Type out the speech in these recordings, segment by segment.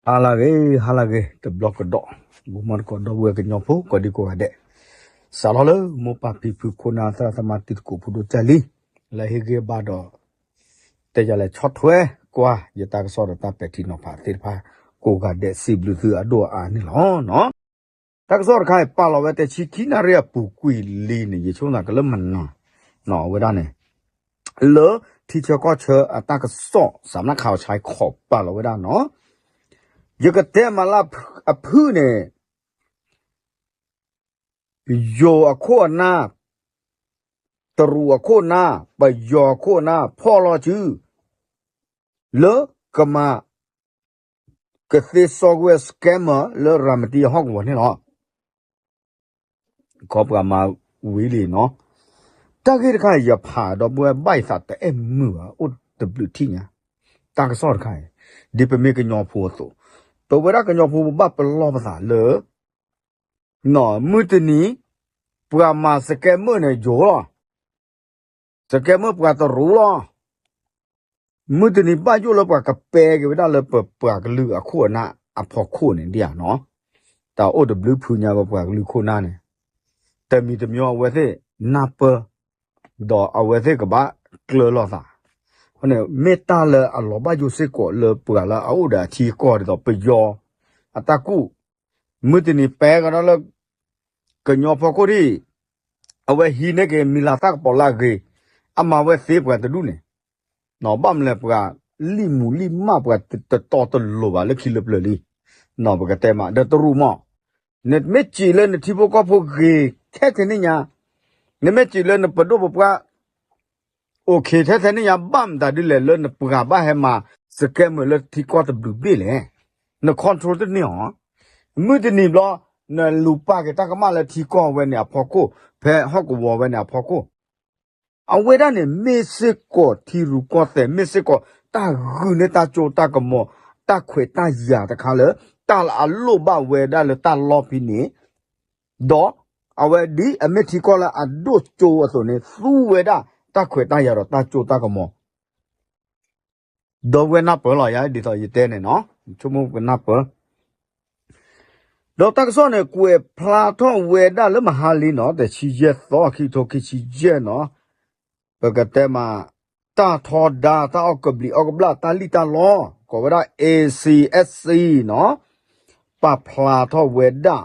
ဟါလၢအဂ့ၤ ဟါလၢအဂ့ၤ တဘျီကဒီး ဘုမၤသကိးဒီပုၢ်ဝဲၢ်ကညီဖိ ကိးဒံကိးဂၤဒဲး, စးထီၣ်လၢမိၢ်ပၢ်ဖံဖုခိၣ်နၢ်သရၣ်သမါတံၤသကိးဖိဒိၣ်ကၢ်လံ, လၢဟ့ၣ်ဂံၢ်ဘါဒီး တဲယၤလဲၤဆီၣ်ထွဲကွၢ် ယတၢ်ကစီၣ်ဒီးတၢ်ပဲာ်ထံနီၤဖးသ့ၣ်တဖၣ် ကိးဂၤဒဲးစံးဘျုးသုအဒိၣ်အအါန့ၣ်လီၤ. တၢ်ကစီၣ်တခါအံၤ ပာ်လီၤဝဲတဆံခံနၣ်ရံၣ်အပူၤကွံာ်လံန့ၣ် ယဆိကမိၣ်သးကလၢမနၤ အဝဲဒၣ်န့ၣ် လၢထံဆၢကီၢ်ဆၢအတၢ်ကစီၣ် စးမနခးအီၤဆါခီးပာ်လီၤဝဲဒၣ်နီၤ, ယကတဲမးလၢအဖုၣ်န့ၣ် ယိၤအခိၣ်အနၢ်, တရူးအခိၣ်အနၢ်, ပယီၤအခိၣ်အနၢ် ဖီၣ်လီၤစု လၢကမၤ ကသ့စီကွံာ် scammer လၢရၤမတံအဟီၣ်ကဝီၤန့ၣ်လီၤ. ခီပှၤမၤဝံၤလံနီၤ, တၢ်ဂ့ၢ်တခါအံၤ ယဖးဒီပုၢ်ဝဲၢ်ဘၣ်ယသးတအဲၣ်မုာ်ဘၣ် အိၣ်တဘျုးထံၣ်ညါ, တၢ်ကစီၣ်တခါအံၤ ဒ်ပမ့ၢ်ကညီဖိအသိး, ပဝဲဒၣ်ကညီဖိပဘၣ်ပလီၢ်ပသးလၢ မုၢ်တနံၤ ပှၤမၤ scammer န့ၣ်ယိၤလီၤ, scammer ပှၤတရူးလီၤ. မုၢ်တနံၤဘၣ်ယိၣ်လၢပှၤကပဲက့ၤဝဲဒၣ်လၢပပှၤကလုာ်အခိၣ်အနၢ်အဖီခိၣ်န့ၣ်ဒ်ဧါနီၤ, တၢ်အိၣ်တဘျုးဖုညါပပှၤကလုာ်ခိၣ်နၢ်န့ၣ်, တမံၤတမံၤအဝဲသ့ၣ်နၢ်ပၢၢ် ဒီးအဝဲသ့ၣ်ကဘၣ်ကျၢၤလိာ်သး, အဃိန့ၣ် မ့ၢ်တၢ်လၢအလီၤဘၣ်ယိၣ်စ့ၢ်ကီးလၢပှၤလၢအအိၣ်ဒီးအထံအကီၢ်ဒ်သိးပယီၤ အတၢ်ကူၣ်, မုၢ်တနံၤပဲကဒီးလၢ ကညီဖီခိၣ်ဒံး, အဝဲဟံးန့ၢ်က့ၤမံၤလၤသၣ်ကပီၤလၢအဂ့ၤ, အမၤဝဲသ့ပှၤတဒူၣ်န့ၣ်, ဘၣ်မနုၤလဲၣ်ပှၤလံၣ်မူလံၣ်မၢ်ပှၤတတီတလိၤဘၣ်လၢခံလၢပျၢၤလံ, ပကတဲမး ဒီးတရူးမး, နမ့ၢ်စံးလၢနထံဖိကီၢ်ဖိဂ့ၤထဲထဲန့ၣ်ညါ, နမ့ၢ်စံးလၢနပဒိၣ်ပပှၢ် အိၣ်ခ့ထဲထဲန့ၣ်ညါ ဘၣ်မတၤဒ်လဲၣ်လၢနပှၤဘၣ်ဟဲမၤ scammer လၢထံကီၢ်တဘျုးဘ့ၣ်လဲၣ်, န control တန့ၢ်အီၤ, မုၢ်တနံၤဘျီ နလူၤပာ်က့ၤတၢ်ကမၣ်လၢထံကီၢ်ဝဲန့ၣ်အဖီခိၣ်, ဖဲဟီၣ်ကဝီၤဝဲန့ၣ်အဖီခိၣ်, အဝဲဒၣ်န့ၣ် မ့ၢ်စ့ၢ်ကီးထံရူၢ်ကီၢ်သဲး မ့ၢ်စ့ၢ်ကီးတၢ်ဂုာ်န့ၢ်တၢ်စိတၢ်ကမီၤ တၢ်ခွဲးတၢ်ယာ်တခါလၢ တၢ်လၢအလိၣ်ဘၣ်ဝဲဒၣ်လၢတၢ်လီၢ်ဖဲန့ၣ်, ဒီးအဝဲဒ်အမ့ၢ်ထံကီၢ်လၢအဒိၣ်ကၠိအသိးန့ၣ် သူဝဲဒၣ်တၢ်ခွဲးတၢ်ယာ်ဒီးတၢ်စိတၢ်ကမီၤ ဒီပုၢ်ဝဲၢ်နၢ်ပၢၢ်လီၤယၤ ဒ်သိးယတဲန့ၣ်နီၤ, ဆိကမိၣ်ကနၢ်ပၢၢ်, ဒီးတၢ်ကစီၣ်န့ၣ် ကွဲးဖျါထီၣ်ဝဲဒၣ်လၢမဟါလံနီၤ, တဆံယဲၢ်သီ ခံကထိခံဆံယဲၢ်နီၤ, ပကတဲမး တၢ်ထီဒါ တၢ်အီၣ်ကဘျံးအီၣ်ကဘျၣ် တၢ်လံၣ်တၢ်လီ ကိးဝဲဒၣ် A C S C နီၤ, ပာ်ဖျါထီၣ်ဝဲဒၣ်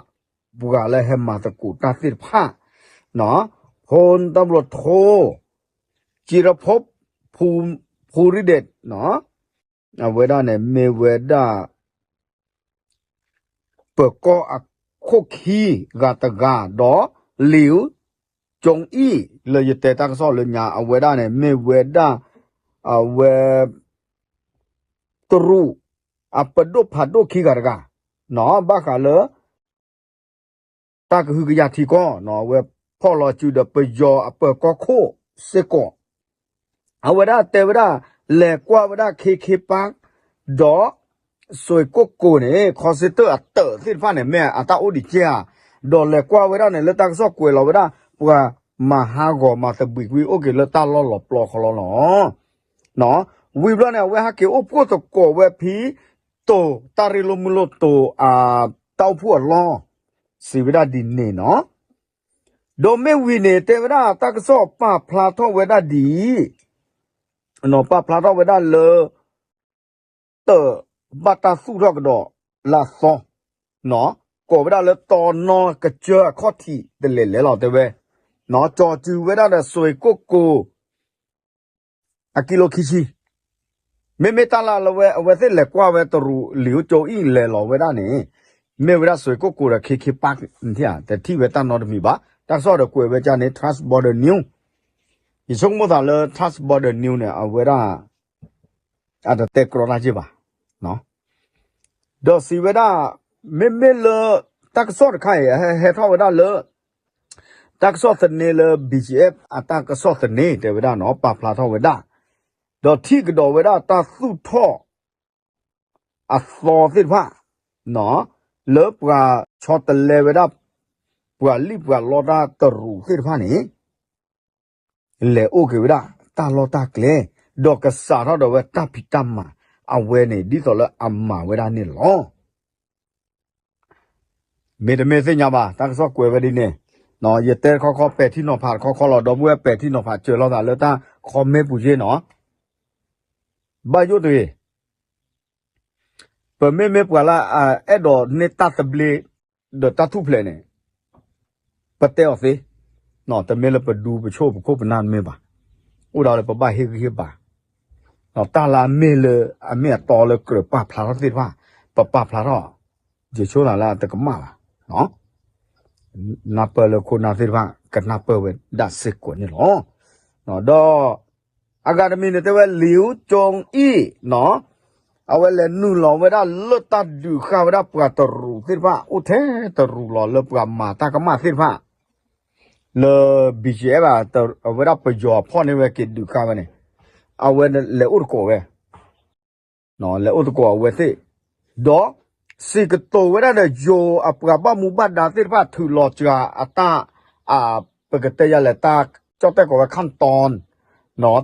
ပှၤလၢဟဲမၤသကိးတၢ်သ့ၣ်တဖၣ်, ဖိတၢ်ဘျီထိ ကံရဖိ ဖူရံဒဲး အဝဲဒၣ်န့ၣ် မ့ၢ်ဝဲဒၣ် ပၢၤကီၢ်အခိၣ်ခံဂၤတဂၤ ဒီးလံာ်ကၠိအံၣ် လၢယတဲတၢ်ကစီၣ်လၢညါ အဝဲဒၣ်န့ၣ် မ့ၢ်ဝဲဒၣ် အဝဲ တရူး အပဒိၣ်ဖးဒိၣ်ခံဂၤတဂၤ နီၤ ဘၣ်ဃးလၢ တၢ်ကဟုကယာ်ထံကီၢ်နီၤ အဝဲဖီၣ်လီၤစုဒီးပယီၤအပၢၤကီၢ်ခိၣ်စ့ၢ်ကီး အဝဲဒၣ်တဲဝဲဒၣ် လဲၤကွၢ်ဝဲဒၣ် ခ့ခ့ပၢ် ဒီး စွ့ၣ်ကိၣ်ကိၣ်န့ၣ် ခီစ့တၢၣ်အတၢၣ်သ့ၣ်တဖၣ်န့ၣ် မ့ၢ်အတၢ်အိၣ်ဒံးကဲဧါ, ဒီးလဲၤကွၢ်ဝဲဒၣ်န့ၣ် လၢတၢ်ကစီၣ်ကွဲးလီၤဝဲဒၣ် ပှၤမၤဟးဂီၤမၤသဘှံးကွံာ်အိၣ်က့ၤလၢတၢ်လီၢ်လီၤပျီခီလီၤလီၤ. ဝံၤဘျီန့ၣ် အဝဲဟဲက့ၤအိၣ်ဖှိၣ်သကိးဝဲဖဲ တိၤတၢ်ရ့လိာ်မုာ်လိာ်တိၤ တၢ်အိၣ်ဖှိၣ်အလီၢ် စံးဝဲဒၣ်ဒ်န့ၣ်နီၤ. ဒီးမ့ၢ်ဝံၤန့ၣ် တဲဝဲဒၣ်တၢ်ကစီၣ်ပာ်ဖျါထီၣ်ဝဲဒၣ်ဒ်အံၤ, ပာ်ဖျါထီၣ်ဝဲဒၣ်လၢ တၢ်ဘၣ်တၢ်သူၣ်ထီၣ်ကဒီးလၢအသီ, ကိးဝဲဒၣ်လၢတီနီကစၢၢ်အခီၣ်ထံးတလဲၤလဲၤလီၤတဲဝဲ, ကၠီၤစုၤဝဲဒၣ်ဒီးစွ့ၣ်ကိၣ်ကိၣ် အကံလိခံဆံ, မ့မ့ၢ်တၢ်လၢအဝဲသ့ၣ်လဲၤကွၢ်ဝဲတရူးလံာ်ကၠိအံၣ်လဲၤလီၤဝဲဒၣ်န့ၣ်, မ့ၢ်ဝဲဒၣ်စွ့ၣ်ကိၣ်ကိၣ်ဒီး ခ့ခ့ပၢ် တထံၣ်ဝဲတၢ်နီတမံၤဘၣ်. တၢ်ကစီၣ်ဒီးကွဲးဝဲဒ်န့ၣ် Trans Border News, ယဆိကမိၣ်သးလၢ Trans Border News န့ၣ် အဝဲဒၣ် အတတဲကြီတၢ်က့ၢ်ဘၣ်. ဒီးစံးဝဲဒၣ် မ့မ့ၢ်လၢ တၢ်ကစီၣ်တခါအံၤ ဟဲထီၣ်ဝဲဒၣ်လၢ တၢ်ကစီၣ်သန့လၢ B G F အတၢ်ကစီၣ်သန့တဲဝဲဒၣ်နီၤ ပာ်ဖျါထီၣ်ဝဲဒၣ်, ဒီးထံၣ်ကဒီးဝဲဒၣ်တၢ်သူၣ်ထီၣ် အသီသ့ၣ်တဖၣ် လၢပှၤဆီတလဲဝဲဒၣ် ပှၤလံၣ်ပှၤလီတၢ်တရူးသ့ၣ်တဖၣ်န့ၣ် လဲၤအိၣ်က့ၤဝဲဒၣ်တၢ်လီၢ်တၢ်ကျဲ, ဒီးကစးထီၣ်ဒီးဝဲတၢ်ဖံးတၢ်မၤ အဝဲန့ၣ်ဒ်သိးလၢအမၤဝဲဒၣ်န့ၣ်လီၤ. မ့တမ့ၢ်သ့ၣ်ညါဘၣ် တၢ်ကစီၣ်ကွဲးဝဲဒ်န့ၣ်, ယတဲတခီခီ ပဲာ်ထံနီၤဖးတခီခီလီၤ ဒီပုၢ်ဝဲၢ် ပဲာ်ထံနီၤဖးစၢၤလိာ်သးလၢတၢ် comment ပူၤက့နီၤ, ဘၣ်ယိၣ်တဂ့ၤ ပမ့မ့ၢ်ပှၤလၢအအဲၣ်ဒိးန့ၢ်တၢ်သဘျ့ ဒီးတၢ်ထူၣ်ဖျဲးန့ၣ် ပတဲအီၤသ့, တမ့ၢ်လၢပဒူပဆိၣ်ပခိၣ်ပနၢ်တမ့ၢ်ဘၣ်, အိၣ်ဒၣ်လၢပဘၣ်ဟ့ၣ်ဂံၢ်ဟ့ၣ်ဘါ, တၢ်လၢအမ့ၢ်လၢ အမ့ၢ်အတီလၢကြၢးပာ်ဖျါထီၣ်သ့ၣ်တဖၣ်, ပပာ်ဖျါထီၣ်, ယဆိကမိၣ်လၢအတကမၣ်ဘၣ် နၢ်ပၢၢ်လၢခိၣ်နၢ်သ့ၣ်တဖၣ် ကနၢ်ပၢၢ်ဝဲဒၣ်စ့ၢ်ကီးန့ၣ်လီၤ. ဒီးအဂၤတမံၤန့ၣ် တဲဝဲ လံာ်အူကၠိအံၤနီၤ, အဝဲလဲၤနုာ်လီၤဝဲဒၣ်လၢတၢ်ဒုးဃာ်ဝဲဒၣ်ပှၤတရူးသ့ၣ်တဖၣ် အိၣ်ထဲတရူးလီၤလၢပှၤမၤတၢ်ကမၣ်သ့ၣ်တဖၣ် လၢ ဘီကၠ့အဲၣ် အဝဲဒၣ်ပယီၤဖီၣ်န့ၢ်ဝဲက့ၤဒုးဃာ်ဝဲန့ၣ်, အဝဲလဲၤအိၣ်သကိးဝဲ လဲၤအိၣ်သကိးအဝဲသ့ၣ်, ဒီးစံးကတိၤဝဲဒၣ်ဒီး ယိၤအပှၤဘၣ်မူဘၣ်ဒါသ့ၣ်တဖၣ် ထုးလီၤစှၤအတၢ်, ပကတဲယၤလဲၣ် တၢ်ကၠီၣ်တဲၣ်ကိးဝဲ ခၣ်တီၣ်,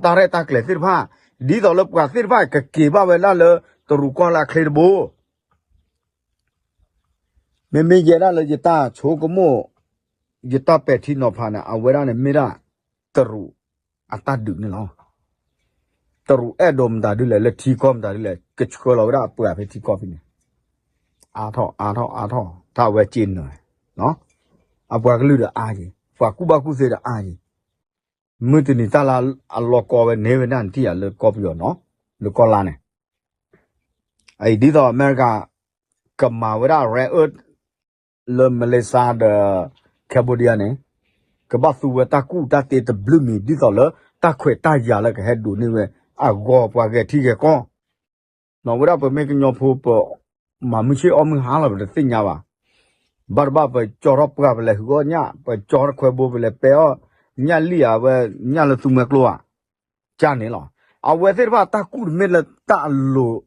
တၢ်ရဲၣ်တၢ်ကျဲၤသ့ၣ်တဖၣ်, ဒ်သိးလၢပှၤသ့ၣ်တဖၣ်ကက့ၤဘၣ်ဝဲဒၣ်လၢတရူးကီၢ်လၢအချ့တဘိ မ့မ့ၢ်ယဲဒၣ်လၢယတၢ်ဆိကမိၣ်, ယတၢ်ပဲာ်ထံနီၤဖးန့ၣ် အဝဲဒၣ်န့ၣ်မ့ၢ်ဒၣ်တရူးအတၢ်ဒုးန့ၣ်လီၤ. တရူးအဲၣ်ဒိးမတၤဒ်လဲၣ် လၢထံကီၢ်မတၤဒ်လဲၣ် ကဆှၢလီၤဝဲဒၣ်အပှၤဖဲထံကီၢ်ဖဲန့ၣ်, အါထီၣ်အါထီၣ်အါထီၣ် တၢ်အဝဲစ့နၢၤ, အပှၤကလုာ်ဒီးအါက့ၤ ပှၤကူၣ်ဘၣ်ကူၣ်သ့ဒီးအါက့ၤ, မုၢ်တနံၤတၢ်လၢအလီၤကီဝဲန့ၢ်ဝဲဒၣ်နထံၣ်ယၤလၢကီၢ်ပယီၤနီၤ, လၢကီၢ်လါန့ၣ် အံၤဒ်သိးအမဲရကၤ ကမၤဝဲဒၣ် rare earth လၢ Malaysia ဒီး Cambodia န့ၣ်, ကဘၣ်သူဝဲတၢ်ကူၣ်တၢ်သ့တဘျုးမံၤ ဒ်သိးလၢတၢ်ခွဲးတၢ်ယာ်လၢကဟဲဒိးန့ၢ်ဝဲအဂီၢ် ပှၤဂဲၤထံဂဲၤကီၢ်, နီၤဝဲဒၣ်ပမ့ၢ်ကညီဖိ ပမၤမုၢ်ဆ့ၣ်အီၣ်မုၢ်ဟါလီၤ ပတသ့ၣ်ညါဘၣ်. ဘၣ်တဘၣ်ပကၠီထီၣ်ပှၢ် ပလဲၤဟုးအီၣ်ညၣ်, ပကၠီထီၣ်ခွဲဘိ ပလဲၤပဲအီၣ်ညၣ်လံၣ်ဧါ ဝဲညၣ်လၢသူမွဲကျိဧါ, ကန့ၣ်လီၤ. အဝဲသ့ၣ်တဖၣ်တၢ်ကူၣ်တမ့ၢ်လၢတၢ်အလိၤ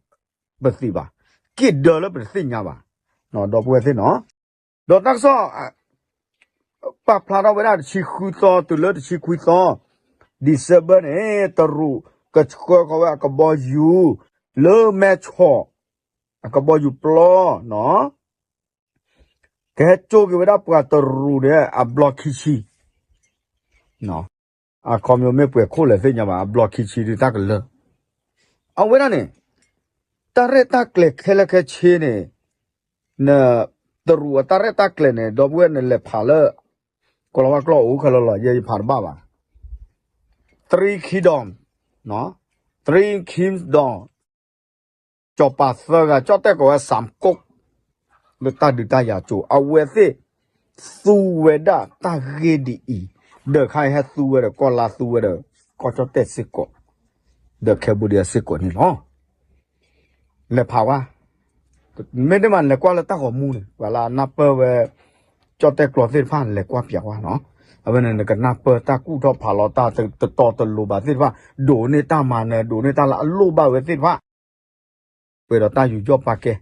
ပသံးဘၣ်, က့ၣ်ဒၢလၢပတသ့ၣ်ညါဘၣ်, ဒီပုၢ်ဝဲၢ်သ့ၣ်နီၤ. ဒီးတၢ်ကစီၣ် ပာ်ဖျါထီၣ်ဝဲဒၣ်တဆံဃုသီ တုၤလၢတဆံခွံသီ December န့ၣ် တရူးကဆှၢဃီၤဝဲအကဘီယူၤ လၢမဲဆီး အကဘီယူၤပျီနီၤ, ကဟဲကၠိက့ၤဝဲဒၣ်ပှၤတရူးန့ၣ် အဘျီခံဆံ အခီပညီမ့ၢ်ပှဲၤခိၣ်လဲၣ်သ့ၣ်ညါဘၣ် အဘျီခံဆံဒုးတၢ်ကလၢာ်, အဝဲဒၣ်န့ၣ် တၢ်ရဲၣ်တၢ်ကျဲၤခဲလၢာ်ခဲဆ့န့ၣ် တရူးအတၢ်ရဲၣ်တၢ်ကျဲၤန့ၣ် ဒီပုၢ်ဝဲၢ်န့ၣ် လဲၤဖးလၢ ကိၤလၤဝါကျိာ်အိၣ်ခဲလၢာ်လီၤ ယဲယဖးတဘၣ်ဘၣ်, Three Kingdom, Three Kingdom စီၤပၤသၢဂၤ ကၠီၣ်တဲၣ်ကိးဝဲ စၢမ်ကိၣ် လၢတၢ်ဒုးတၢ်ယၤကၠိ အဝဲသ့ၣ် သူဝဲဒၣ်တၢ်ဂ့ၢ်ဒ်အံၤ, ဒီးခါအံၤဟဲသူဝဲဒီးကီၢ်လါ သူဝဲဒီးကီၢ်ကၠီၣ်တဲၣ်စ့ၢ်ကီး, ဒီး Cambodia စ့ၢ်ကီးန့ၣ်လီၤ. လဲၤဖးဝဲ, မ့တမ့ၢ်လဲၤကွၢ်လၢတၢ်ဂီၤမူန့ၣ် ပှၤလၢအနၢ်ပၢၢ်ဝဲ ကၠီၣ်တဲၣ်ကျိာ်သ့ၣ်တဖၣ် လဲၤကွၢ်ပၠးဝဲနီၤ, အဝဲန့ၣ်နကနၢ်ပၢၢ်တၢ်ကူၣ်ထီၣ်ဖးလီၤတၢ်တတီတလိၤဘၣ်သ့ၣ်တဖၣ်, ဒိးန့ၢ်တၢ်မၤနၢၤ ဒိးန့ၢ်တၢ်လၢအလိၣ်ဘၣ်ဝဲသ့ၣ်တဖၣ် ပှဲၤဒီးတၢ်ယူးယီၣ်ပာ်ကဲ,